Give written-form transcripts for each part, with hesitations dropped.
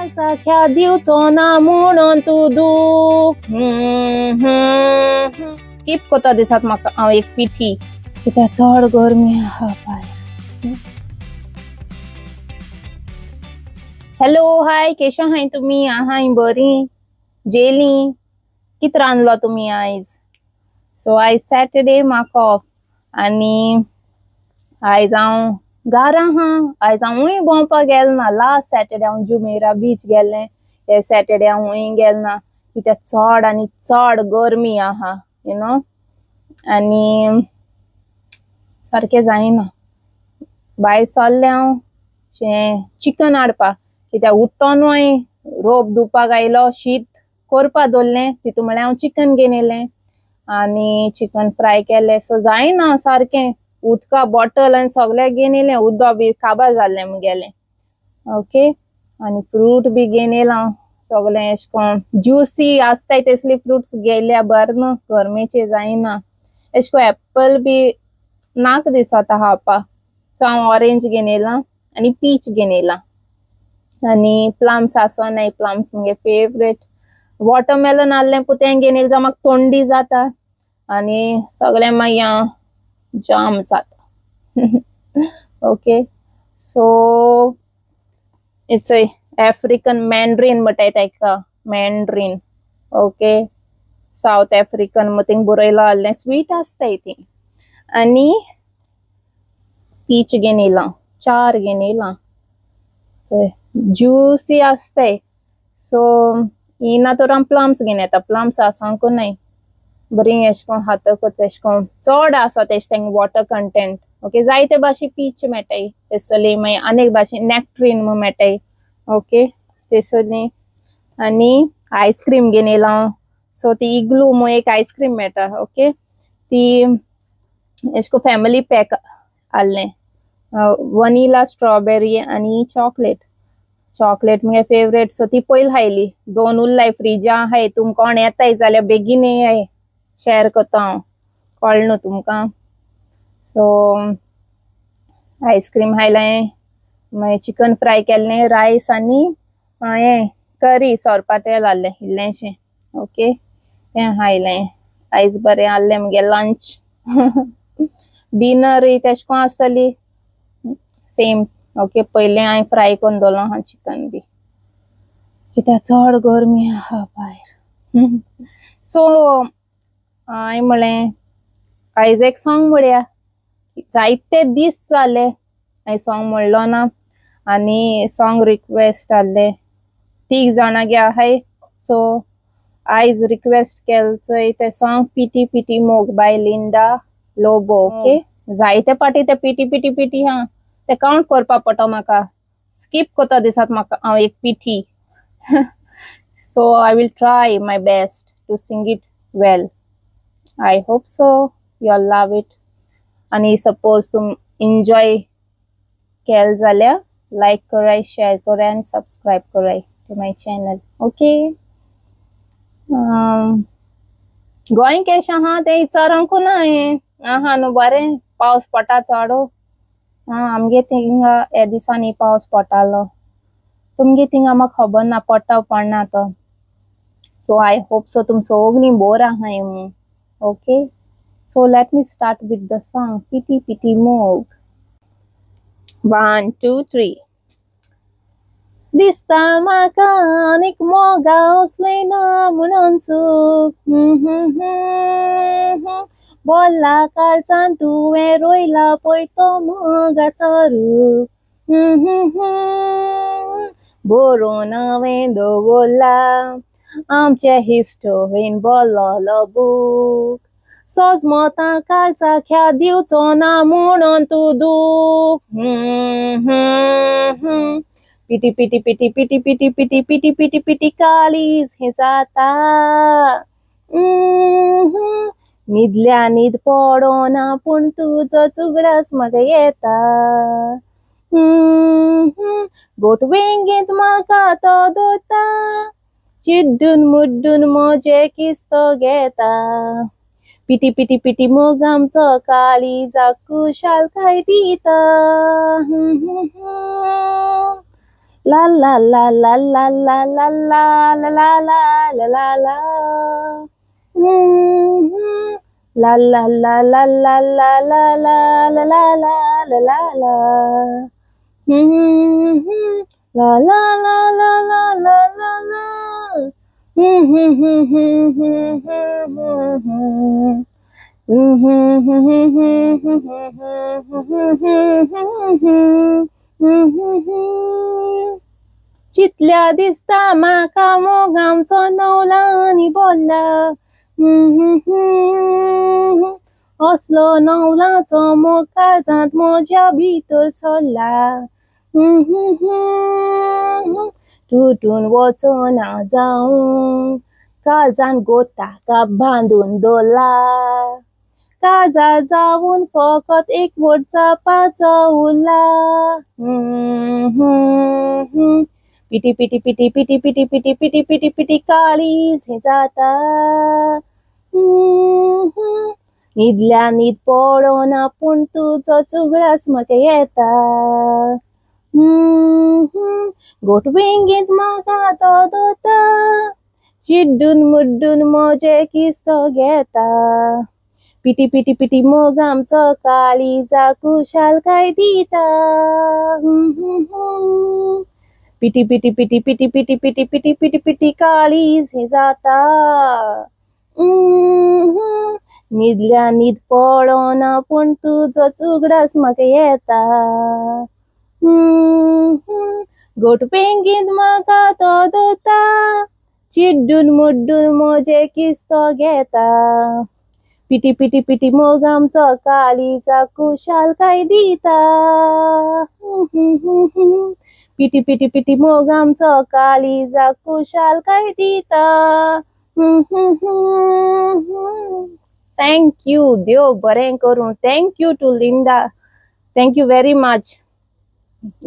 काळजाक दिवचो ना म्हणून तूं दूख. स्कीप कोता दिसात म्हाका हांव एक पिठी, कित्याक चड गरमी आहा भायर. हॅलो हाय, केशा हाय तुमी? आहाय बरी? जेली? कित रांदलो तुमी आयज? सो आयज सॅटरडे, म्हाका ऑफ आनी आयज हांव घरा आहा. आयज हांवूय भोंवपाक गेलें ना. लास्ट सॅटरडे हांव जुमेरा बीच गेलें, हे सॅटरडे हांवूय गेलें ना कित्याक चड आनी चड गरमी आहा, you know, आनी सारकें जायना. भायर सरलें हांव चिकन हाडपाक, कित्याक उठ्ठोनूय रोप धुवपाक आयलो, शीत करपा दवरलें, तितून म्हळ्यार हांव चिकन घेवन येयलें आनी चिकन फ्राय केलें. सो जायना सारकें, उदका बॉटल आनी सगळें घेवन येयलें, उदक बी काबार जाल्लें मुगेलें. ओके, आनी फ्रूट बी घेवन येयलां हांव सगळें, एशें कोन्न ज्युसी आसताय तसली फ्रुट्स घेयल्या बरें न्हू, गरमेचें जायना. एशें कोन्न एप्पल बी नाका दिसता खावपाक, सो हांव ऑरेंज घेवन येयलां आनी पीच घेवन येयलां. आनी प्लम्स आसोनाय, प्लम्स मुगे फेवरेट. वॉटरमेलन आहलें पूण तें घेवन येयलें जाल्यार म्हाका थंडी जाता आनी सगळें मागीर हांव जाम जाता. Okay, so it's a African mandarin म्हणटाय ताका, मॅन्ड्रीन. ओके, सावथ आफ्रिकन म्हण थिंग बरयलां आहलें, स्वीट आसताय ती. आनी पीच घेवन येयलां, चार घेवन येयलां, सो ज्युसी आसताय. सो येयना तर हांव प्लम्स घेवन येता, प्लम्स आसांकू नाय बरीं, एशें कोन्न खातकच एशें कोन्न चड आसा तेश तेंग वॉटर कंटेंट. ओके, जायते भाशे पीच मेळटाय तेसली, मागीर आनी एक भाशे नॅक्ट्रीन म्हूण मेळटाय. ओके, तेसली. आनी आयस्क्रीम घेवन येयलां हांव. सो ती इग्लू म्हूण एक आयस्क्रीम मेळटा. ओके, ती एशें कोन्न फॅमिली पॅक आहलें, वनिला स्ट्रॉबेरी आनी चॉकलेट. चॉकलेट मुगे फेवरेट, सो ती पयलीं खायली, दोन उरलाय फ्रिजा आहाय. तुमकां कोण येताय जाल्यार बेगीन येयाय, शेअर करता हांव, कळ्ळें न्हू तुमकां. सो आयस्क्रीम खायलें, मागीर चिकन फ्राय केल्लें, रायस आनी हें करी सोरपाटेल आहलें इल्लेंशें. ओके, तें खायलें. आयज बरें आहलें मुगे लंच. डिनरूय तेशें कोन्न आसतली सेम. ओके, पयलें हांवें फ्राय करून दवरलो आहा चिकन बी, कित्याक चड गरमी आहा भायर. सो हांवें म्हणलें आयज एक सॉंग म्हणया, जायते दीस जाले हांवें सॉंग म्हणलो ना. आनी सॉंग रिक्वेस्ट आहले तीग जाणां गे आहाय. सो आयज रिक्वेस्ट केलें चोय तें सॉंग पिटी पिटी मोग बाय लिंडा लोबो. ओके, जायते पाटी ते पिटी पिटी पिटी हा, ते कावंट करपा पडटा म्हाका, स्कीप कोता दिसात म्हाका हांव एक पिटी. So I will try my best to sing it well. I hope so you all love it. आनी सपोज तुम एन्जॉय केल जाल्यार लायक कराय, शेअर कराय आनी सबस्क्रायब कराय two my channel. Okay, Goa केशें आहा तें विचारूंक ना हांवें, आहा न्हू बरें, पावस पडटा चड. आमगे थिंगा ह्या दिसांनी पावस पडटालो, तुमगे थिंगा म्हाका खबर ना पडटा पडना तो. सो I hope so तुम सगळीं बोर आहाय म्हूण. Okay, so let me start with the song पिटी पिटी मोग. 1 2 3. दिसता म्हाका आनीक मोगा असलें ना म्हणून सूख, बोल्ला काळजान तुवें रोयला पळय तो मोगाचो रूख, बरोवन हांवें दवरला आमचे हिस्टोरीन बोल्लोलो बूक, सोजमोतां काळजाक ह्या दिवचो ना म्हणून तूं दूख. पिटी पिटी पिटी पिटी पिटी पिटी पिटी पिटी पिटी काळीज हें जाता, न्हिदल्या न्हीद पडोना पूण तुजो उगडास म्हाका येता, गोट वेंगेंत म्हाका तो दवरता, चिड्डून मुड्डून म्हजें किस्तो घेता, पिटी पिटी पिटी मोग आमचो काळिजाक खुशालकाय दिता. La la la la la la la la la la la la la. La la la la la la la la la la la la la. La la la la la la la la. चितल्या दिसता म्हाका मोग आमचो नवला आनी बोल्ला. असलो नवलाचो मोग काळजांत म्हज्या भितर सरला. तुटून वचना जावं काळजान गोताका बांदून दवरला. काजार जावन फकत एक वट जावपाचो उरला. पिटी पिटी पिटी पिटी पिटी पिटी पिटी पिटी पिटी काळीज हें जाता. न्हिदल्या न्हीद पडना पूण तुजोच उगडास म्हाका येता. गोट वेंगेंत म्हाका तो दवरता, चिड्डून मुड्डून म्हजें किस्तो घेता. पिटी पिटी पिटी मोग आमचो काळीजा खुशालकाय दिता. पिटी पिटी पिटी पिटी पिटी पिटी पिटी पिटी पिटी काळीज हें जाता. न्हिदल्या न्हीद पडना पूण तुजोच उगडास म्हाका येता. गोट वेंगेंत म्हाका तो दवरता, चिड्डून मुड्डून म्हजें किस्तो घेता. पिटी पिटी पिटी मोग आमचो काळीजा खुशालकाय दिता. पिटी पिटी पिटी मोग आमचो काळीजा खुशालकाय दिता. Thank you, देव बरें करूं. Thank you to Linda, thank you very much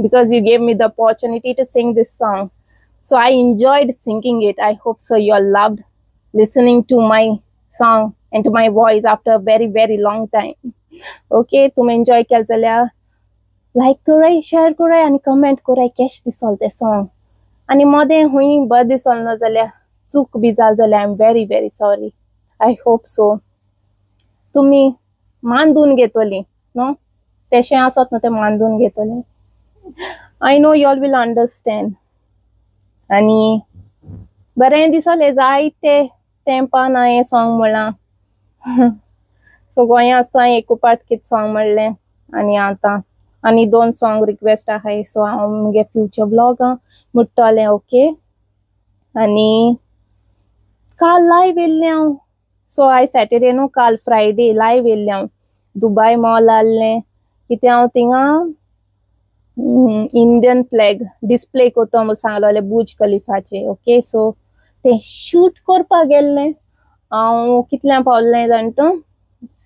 because you gave me the opportunity to sing this song. So I enjoyed singing it. I hope so you all loved listening to my song and to my voice after a very very long time. Okay, तुम enjoy केल जाल्यार लायक कराय, share कराय आनी comment कराय केश दिसोल तें song. आनी मदें हुंय बरें दिसोल ना जाल्यार, चूक बी जाल जाल्यार I am very very sorry. I hope so तुमी मानदून घेतली न्हू, तेशें आसत न्हू तें मानदून घेतली. I know you all will understand. आनी बरें दिसलें जायते तेंपान हांवें सॉंग म्हणलां. सो गोंया आसतना एक पाट कितें सॉंग म्हणलें आनी आतां आनी दोन सॉंग रिक्वेस्ट आहाय. सो हांव मुगे फ्युचर व्लॉगां म्हणटलें. ओके, आनी काल लायव येयल्लें हांव. सो आयज सॅटर्डे न्हू, काल फ्रायडे लायव येयल्लें हांव. दुबाय मॉल आहलें कितें हांव थिंगा इंडियन फ्लॅग डिस्प्ले कोत्ता म्हूण सांगलोलें बुर्ज खलिफाचे. ओके, सो तें शूट करपाक गेल्लें हांव. कितल्यांक पावलें जाण तूं,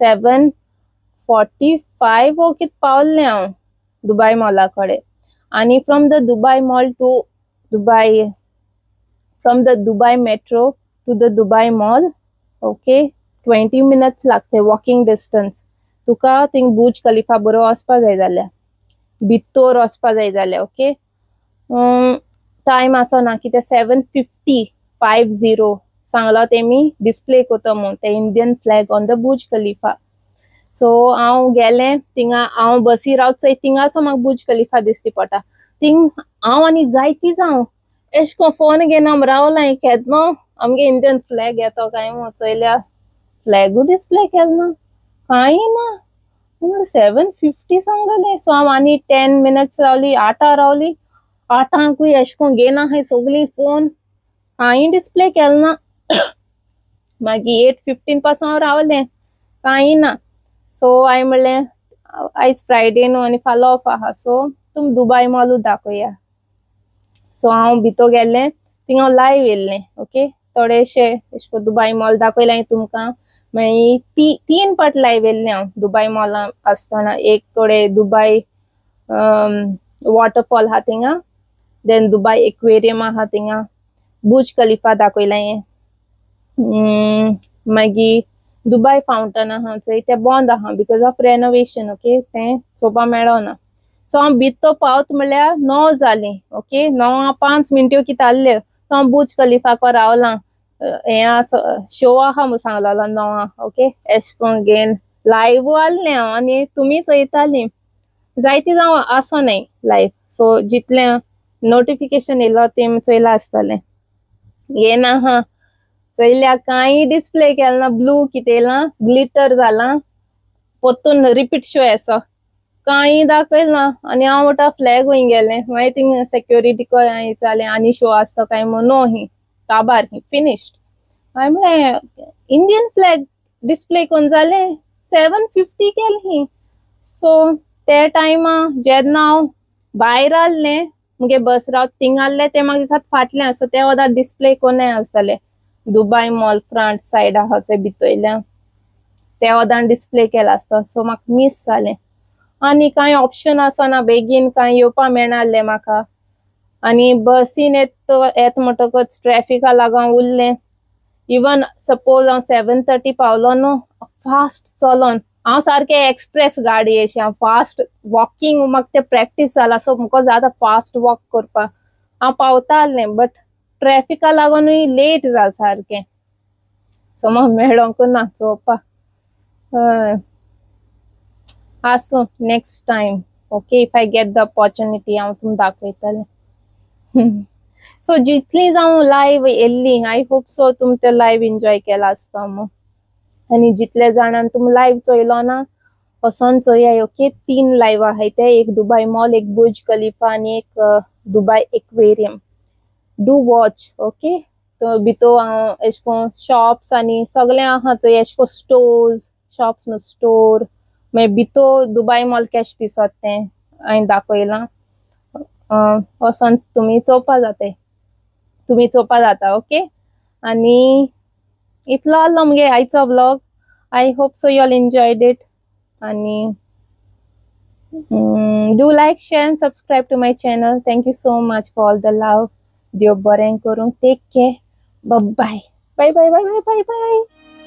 7:45 वो कितें पावलें हांव दुबाय मॉला कडेन. आनी from the Dubai mall to Dubai, from the Dubai metro to the Dubai mall, okay, 20 minutes लागते वॉकिंग डिस्टन्स. तुका थिंग बुर्ज खलिफा बरो वचपा जाय जाल्यार, भितर वचपा जाय जाल्यार. ओके, टायम आसना कितें, 7:50 50 सांगलो तेमी डिस्प्ले कोता म्हूण ते Indian flag on the Burj Khalifa. So हांव गेलें थिंगा, हांव बसी रावत चोय थिंगासो म्हाका बुर्ज खलिफा दिसती पडटा. थिंग हांव आनी जायती जावं एशें कोन्न फोन घेवन आमी रावलां केन्ना आमगे इंडियन फ्लॅग येतो काय म्हूण चोयल्या फ्लॅगूय डिस्प्ले केलो ना, कांय ना. 7:50 सांगलें. सो हांव आनी 10 मिनट्स रावली, 8 रावली. 8ांकूय एशें कोन्न घेयना आहाय सगळीं फोन, कांय डिस्प्ले केलो ना. मागीर 8:15 पासून हांव रावलें, कांय ना. सो हांवें म्हणलें आयज फ्रायडे न्हू आनी फाल्यां ऑफ आहा, सो तुमी दुबाय मॉलूच दाखोवया. सो हांव भितर गेल्लें, थिंगा हांव लायव येयल्लें. ओके, थोडेशे एशें कोन्न दुबाय मॉल दाखयलें हांवें तुमकां. मागीर 3 पाट लायव येयल्लें हांव दुबाय मॉलान आसतना. एक थोडे दुबाय वॉटरफॉल आहा थिंगा, then Dubai aquarium आहा थिंगा, बुर्ज खलिफा दाखयलें हांवें. मागीर दुबाय फावंटन आहा चोय, तें बंद आहा because of renovation. Okay, तें चोवपा मेळना. सो हांव भितर पावत म्हळ्यार 9 जालीं. ओके 9:05 मिनट्यो कितें आहल्यो. सो हांव बुर्ज खलिफाक रावलां. हें आसा शो आहा म्हूण सांगलेलो 9. ओके एशें कोन्न घेन लायव्ह आहलें हांव आनी तुमी चोयतालीं. जायती जावं आसो न्हय लायव्ह. सो जितलें नोटिफिकेशन येयलो तें चोयलां आसतलें. येना आहा चोयल्या कांय डिस्प्ले केलें ना. ब्लू कितें येयलां ग्लिटर जालां पोत्तून रिपीट शो आसा कांय दाखयलें ना. आनी हांव म्हणटा फ्लॅग खंय गेलें. मागीर थिंग सेक्युरिटीक हांवें विचारलें आनी शो आसता काय म्हूण. नो ही काबार ही फिनिश्ड. हांवें म्हणलें इंडियन फ्लॅग डिस्प्ले कोन्न जालें 7:50 केलें ही. सो ते टायमा जेन्ना हांव भायर आहलें मुगे बस रावत थिंग आहलें तें म्हाका दिसता फाटलें. सो ते वदार डिस्प्ले कोन्नाय आसतालें. दुबाय मॉल फ्रंट सायड आहा चोय भितरल्या ते वदान डिस्प्ले केला आसता. सो म्हाका मीस जालें आनी कांय ऑप्शन आसना बेगीन कांय येवपा मेळनासलें म्हाका. आनी बसीन येत येत म्हणटकच ट्रॅफिका लागून उरलें. इवन सपोज हांव 7:30 पावलो न्हू फास्ट चलोन हांव सारकें एक्सप्रेस गाडी अशें हांव फास्ट वॉकिंग म्हाका तें प्रॅक्टीस जाला. सो म्हाका जाता फास्ट वॉक करपाक. हांव पावता आहलें बट ट्रॅफिका लागूनय लेट जालें सारकें. सो म्हाका मेळोंक ना चोवपाक. हय आसूं next time. Okay if I get the opportunity हांव तुमकां दाखयतलें. सो जितली जावं लायव्ह येयल्ली I hope so तुमी ते लायव्ह एन्जॉय केला आसतो म्हूण. आनी जितले जाणान तुमी लायव्ह चोयलो ना वचोन चोयाय. ओके 3 लायव्ह आहाय ते. एक दुबाय मॉल, एक बुर्ज खलिफा आनी एक Dubai aquarium. Do watch. Okay तो भितर हांव एशें कोन्न शॉप्स आनी सगळें आहा थंय एशें कोन्न स्टोर्स शॉप्स न्हू स्टोर. मागीर भितर दुबाय मॉल केशें दिसत तें हांवें दाखयलां. वचोन तुमी चोवपा जाताय तुमी चोवपा जाता. ओके आनी इतलो आहलो मुगे आयचो vlog. I hope so you all enjoyed it. आनी do like, share and subscribe to my channel. Thank you so much for all the love. देव बरें करूं. Take care. Bye bye bye bye bye bye bye.